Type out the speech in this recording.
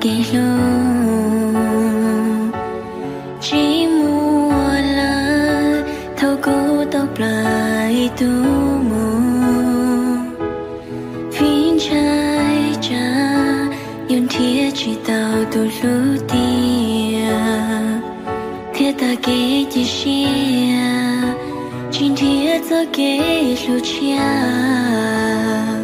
Kev hlub tsis muaj lawm thaum kuv tau plawv ib tug mus. Vim ntshai tsam yuav nrhiav tsis tau tus hlub tiag, thiaj tag kev cia siab tsis nrhiav txoj kev hlub tshiab.